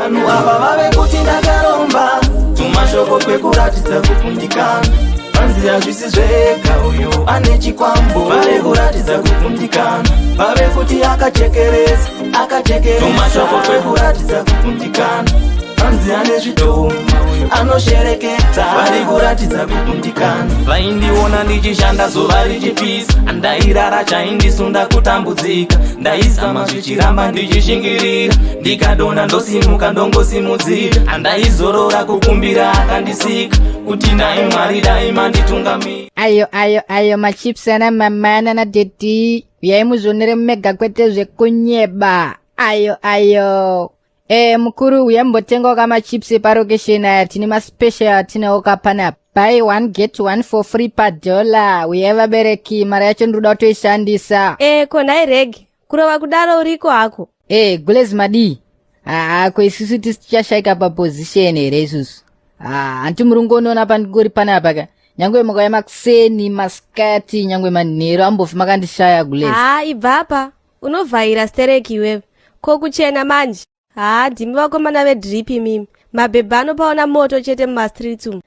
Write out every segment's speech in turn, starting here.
Vanhu ava vave kuti ndakaromba, tumashoko kwekuratidza kukundikana. Vanzi hazvisi zvega, uyu ane chikwambo. Vave kuratidza kukundikana, vave kuti akachekeresa, akachekeresa. Tumashoko kwekuratidza kukundikana. Vanzi ane zvidhoma, uyu anoshereketa. Vari kuratidza kukundikana. Vaindiona ndichishanda zuva richipisa, andairara chaindisunda kutambudzika. Ndaizama zvichiramba, ndichishingirira, ndikadonha ndosimuka, ndongosimudzira. Andaizorora kukumbira akandisika kuti nai Mwari dai manditungamira. Ayo ayo ayo, machips ana mama nana daddy, uyai muzvionere mega, kwete zvekunyeba. Ayo ayo, mukuru, uyai mumbotengawo kamachips eparokesheni aya. Tine maspecial atinawo kapanapa, buy one get one for free padollar. Uyai vabereki, mari yacho ndinoda kutoishandisa. Ko nhai Regi, kurova kudaro uriko hako? Gulezi, madii? Haa, ko isusu tichashayika paposition here isusu? Ha, hanti muri kungonoona pandingori panapa ka. Nyangwe mukauya makuseni, masikati, nyangwe manheru, ambofi makandishaya, gulezi. Haa, ibvapa, unovhaira stereki iwewe. Ko kuchena manje? Haa, ndimi vakomana vedrip imimi. Mabhebha anopaona moto chete mumastreets umu.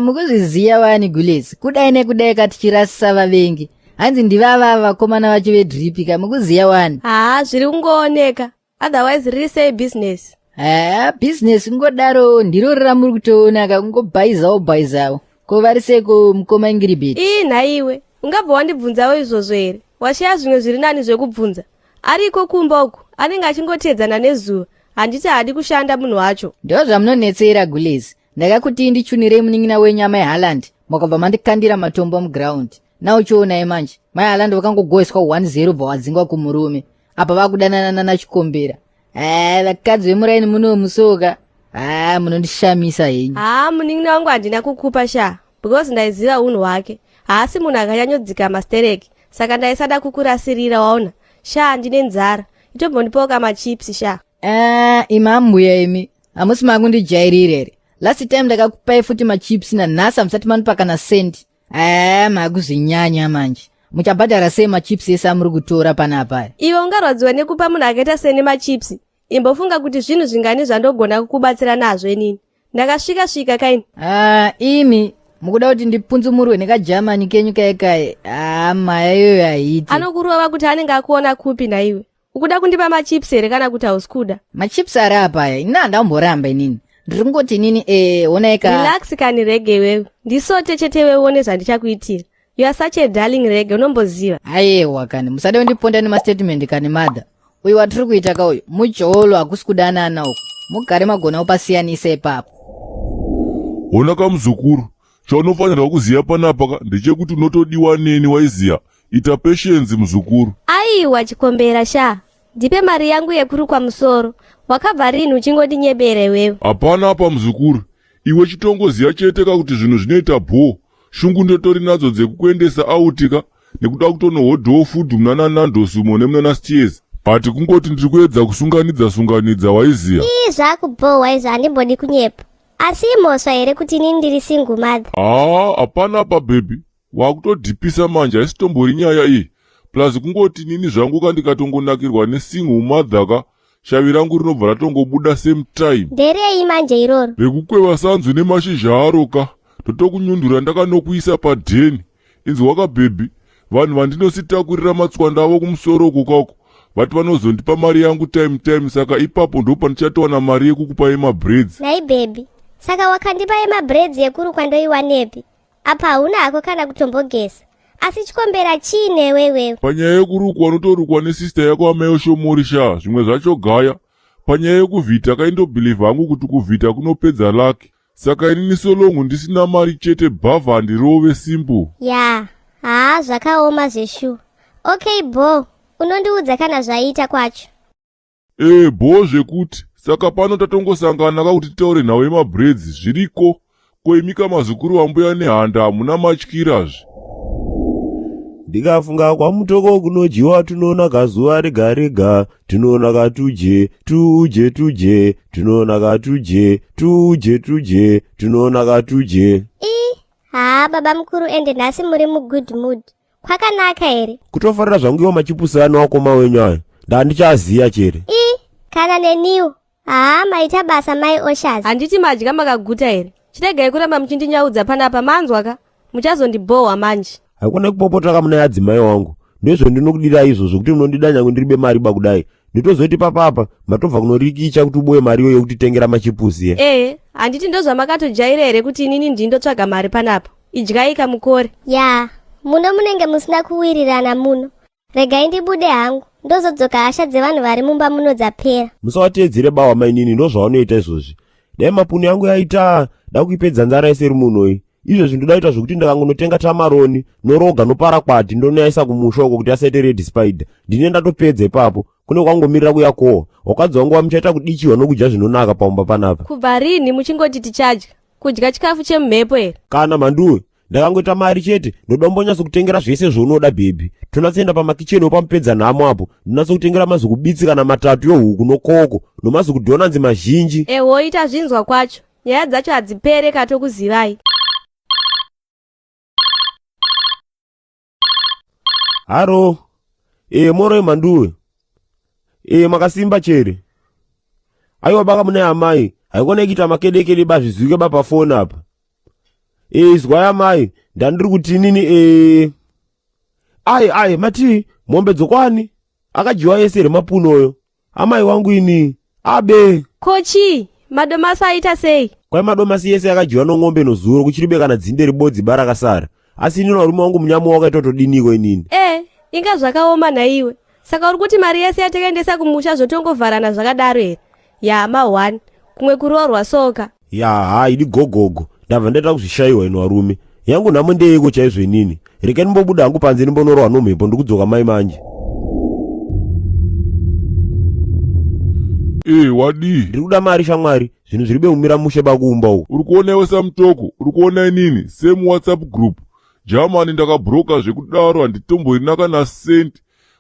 Mukuzviziva wani, gulezi. Kudai nekudai katichirasisa vavengi, hanzi ndivava vakomana vacho vedrip ka, mukuziva wani. Haa, zviri kungooneka. Otherwise riri sei business? Bhizinesi kungodaro, ndiro ramuri kutoona ka, kungobhaizawo bhaizawo. Ko vari seiko mukoma Ingiribheti? Ii, nhaiwe, ungabva wandibvunzawo izvozvo here? Washaya zvimwe zviri nani zvekubvunza? Ariko kumba uku, anenge achingotedzana nezuva. Handiti haadi kushanda munhu wacho? Ndo zvamunonetsera, gulezi. Ndakakutii ndichunirei munin'ina wenyu amai Haland, makabva mandikandira matombo muground. Nauchionai manje, mai Haland vakangogoiswa 1-0, bva wadzingwa kumurume. Apa vakudanana nanaChikombera. Vakadzi vemuraini muno musoka, ha, munondishamisa henyu. Haa, munin'ina wangu handina kukupa sha, because ndaiziva unhu hwake. Haasi munhu akanyanyodzikama stereki, saka ndaisada kukurasirira. Waona sha, ndine nzara, itombondipawo kamachips sha. Imi ambuya imi, hamusi makundijairira here? Last time ndakakupai futi machips, nanhasi hamusati manipa kana sendi. Makuzvinyanya manje. Muchabhadhara sei machips ese amuri kutora panapa? Iwe ungarwadziwa nekupa munhu akaita seni machips? Imbofunga kuti zvinhu zvingani zvandogona kukubatsira nazvo. Inini ndakasvika svika kaini. Imi mukuda kuti ndipunzumurwe nekajamani kenyu kaikai? Maya iyoyo haiiti. Anokurova kuti anenge akuona kupi naiwe? Ukuda kundipa machips here kana kuti hausi kuda? Machips ari apa aya, ini handamboramba. Inini ndiri kungoti inini honai ka. Relax kani Rege iwewe, ndisote chete iwewe, uone zvandichakuitira. You are such a darling, Rege, unomboziva? Aiwa kani, musade kundiponda nemastatement kani, madha. Uyu watiri kuita ka uyu mujolo, hakusi kudanana uku. Mugare magona kupasiyanisa ipapo. Hona kamuzukuru, chaunofanirwa kuziva panapa ka ndechekuti unotodiwa neni, waiziya? Ita patience, muzukuru. Aiwa Chikombera sha, ndipe mari yangu yekurukwa musoro. Wakabva rini uchingondinyebera iwewe? Hapana apa, muzukuru. Iwe chitongoziva chete ka kuti zvinhu zvinoita bhoo. Shungu ndotori nadzo dzekukuendesa out ka, nekuda kutonohodhawo food munana Nandos umo nemunana Steers, but kungoti ndiri kuedza kusunganidza sunganidza, waiziya. Ii, zvakubhohwa izvo, handimbodi kunyepa. Asi imhosva here kuti inini ndiri single mother? Haa, hapana apa baby, wakutodhipisa manje. Haisitombori nyaya iyi. Plus kungoti nini zvangu ka ndikatongonakirwa nesingle mother ka, shavi rangu rinobva ratongobuda same time. Nderei manje iroro? Rekukweva sanzu nemashizha aro ka, totokunyundura ndakanokuisa padheni. Inzwa ka baby, vanhu vandinositakurira matswanda avo kumusoro uko kako vati vanozondipa mari yangu time time, saka ipapo ndo pandichatowana mari yekukupa yemabraids. Nhai baby, saka wakandipa yemabraids yekurukwa ndoiwanepi? Apa hauna hako kana kutombogesa. Asi Chikombera, chii newe iwewe? Panyaya yekurukwa, unotorukwa nesister yako amayoshomori sha. Zvimwe zvacho gaya. Panyaya yekuvhita kaindobhilivha hangu kuti kuvhita kunopedza luck, saka inini so long ndisina mari chete, bhavha handirove, simple. Ya, haa, zvakaoma zveshuwa. Okay bo, unondiudza kana zvaita kwacho. Ee, bho zvekuti. Saka pano tatongosangana ka kuti titaure nhau yemabraids. Zviriko. Ko imi kamazukuru vambuya Nehanda, hamuna matyirazve? Ndikafunga kwaMutoko kunodyiwa tunonaka zuva rega rega, tunonaka tuje tuje tuje, tunonaka tuje tuje tuje, tunonaka tuje. Ii, haa, baba mukuru, ende nhasi muri mugood mood. Kwakanaka here? Kutofarira zvangu iwo machipusi ano akoma wenyu ayo, ndandichaziya chere. Ii, kana neniwo. Haa maita basa mai Oshaz. Handiti madya makaguta here? Chiregai kuramba muchindinyaudza panapa manzwa ka? Muchazondibhohwa manje. Haikona kupopota kamuna yadzimai wangu. Ndizvo ndinokudirai izvozvo kuti munondida nyange ndiribe mari ba kudai. Ndotozoti papapa matobva kunorikicha kuti uboye mari iyoyo yekutitengera machipusi ye. Ehe, handiti ndozvamakatojaira here kuti inini ndindotsvaga mari panapa? Idyai kamukore. Yaa, muno munenge musina kuwirirana muno. Regai ndibude hangu, ndozodzoka hasha dzevanhu vari mumba muno dzapera. Musavateedzere bawa mainini ndozvavanoita izvozvi. Dai mapunu yangu yaita da kuipedza nzara yese iri munoi. Izvezvi ndoda kuita zvekuti ndakangonotenga tamaroni noroga noparakwati ndonoyaisa kumusha uko kuti asaite red spider. Ndine ndatopedza ipapo. Kune kwangomirira kuya kowa. Wakadzi wangu wamuchaita kudichiwa nokudya zvinonaka paumba panapa. Kubva rinhi muchingoti tichadya? Kudya chikafu chemumhepo here? Kana mhanduwe. Ndakangoita mari chete ndoda kumbonyatsokutengera zvese zvaunoda bhebhi. Tonatsoenda pamakicheni opamupedza nhamo apo. Ndinatsokutengera mazikubitsi kana matatu yohuku nokoko nomazikudhonanzi mazhinji. Ehoi tazvinzwa kwacho. Nyaya dzacho hadzipere ka tokuzivai. Haro. E moro mhanduwe. E makasimba chere. Aiwa baka mune amai. Haikona kuita makedekede ba zvizwike ba pafoni apa. E izwai amai, ndandiri kuti inini e Ai ai mati mombe dzokwani akadyiwa yese here mapuno oyo. Amai wangu ini abe. Ko chii? Madomasi aita sei? Kwai madomasi yese yakadyiwa nong'ombe nozuro kuchiribe kana dzinde ribodzi ba rakasara. Asi inini varume wangu munyama wakaita kutodiniko inini. E, inga zvakaoma nhaiwe. Saka uri kuti mari yese yatakaendesa kumusha zvotongovharana zvakadaro here? Ya, ma one. Kumwe kuroorwa soka. Ya, ha, idi gogogo. Ndabva ndaita kuzvishaiwa ini varume. Yangu nhamo ndeyeiko chaizvo inini. Regai ndimbobuda hangu panze ndimbonorohwa nomhepo ndikudzoka mai manje. E, wadii? Ndiri kuda mari shamwari. Zvinhu zviri bekumira mushe bakumba uku. Uri kuona iwe samutoko, uri kuona inini, same WhatsApp group. Germany ndakabroka zvekudaro handitomborina kana cent.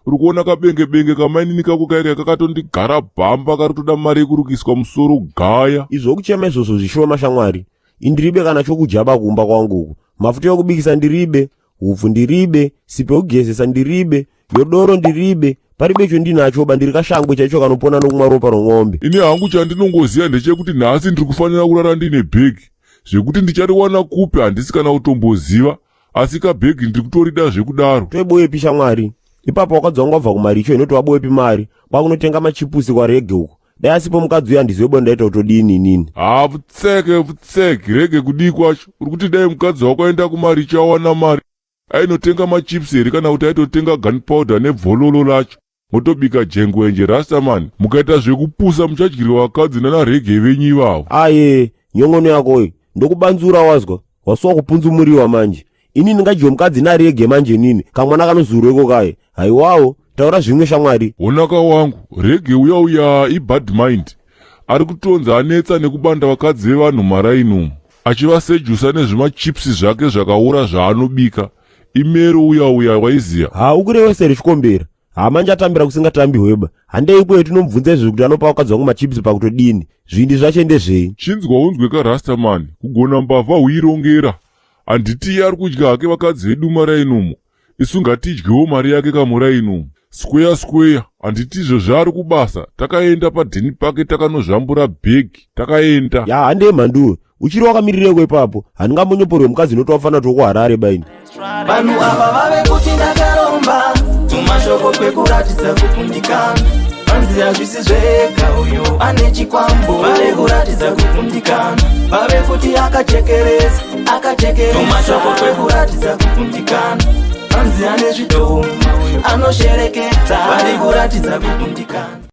Uri kuona kabenge benge kamainini kako kaika kakatondigara bhamba kari kutoda mari yekurukiswa musoro gaya. Izvo kuchema izvozvo zvishoma shamwari. Indiribe kana chokudya bakumba kwangu uku. Mafuta ekubikisa ndiribe, hupfu ndiribe, sipo yekugezesa ndiribe, yodoro ndiribe, paribe chondinacho ba ndiri kashangwe chaicho kanopona nokumwa ropa romwombe. Ini hangu chandinongoziva ndechekuti nhasi ndiri kufanira kurara ndine bhegi. Zvekuti ndichariwana kupi handisi kana kutomboziva, asi kabhegi ndiri kutorida zvekudaro. Toiboyepi shamwari? Ipapo wakadzi wangu wabva kumaricho inoti waboyepi mari kwakunotenga machipusi kwarege uko. Dai asipo mukadzi uyu handizive bo ndaita kutodini inini. Haa pfutseke pfutseke rege kudii kwacho? Uri kuti dai mukadzi wako aenda kumaricho awana mari ainotenga machips here kana kuti aitotenga gunpowder nebvololo racho motobika jengwenje rastaman mukaita zvekupusa muchadyirwa vakadzi nana rege venyu ivavo. Aye nyongono yakoyo ndokubanzura wazwa wasuwa kupunzumuriwa manje. Ini ndingadyiwe mukadzi narege manje nini kamwana kanozurweko kaye haiwawo taura zvimwe shamwari. Honaka wangu rege uya uya ibad mind ari kutonzi anetsa nekubanda vakadzi vevanhu maraini umu achivasejusa nezvimachips zvake zvakaora zvaanobika imero uya uya waiziya. Ha ukurevesa here chikombera ha manje atambira kusingatambi hweba handei ikweyo tinomubvunza izvo kuti anopa vakadzi vangu machips pakutodini zvindi zvacho ndezvei. Chinzwa unzwe ka rastaman kugona mbavha huirongera handiti iye ari kudya hake vakadzi vedu maraini umu isu ngatidyewo mari yake kamuraini umu square square handiti izvo zvaari kubasa takaenda padheni pake takanozvambura bhegi takaenda. Ya handei mhanduwe uchiri wakamirireko ipapo handingambonyoporwe mukadzi inoti wafana tokuharare baini. Vanhu ava vave kuti ndakaromba tumashoko kwekuratidza kukundikana. Vanzi hazvisi zvega uyu ane chikwambo vave kuratidza kukundikana. Vave kuti akachekeresa akachekeresa tumashoko kwekuratidza kukundikana. Vanzi ane zvidhoma uyu anoshereketa vari kuratidza kukundikana.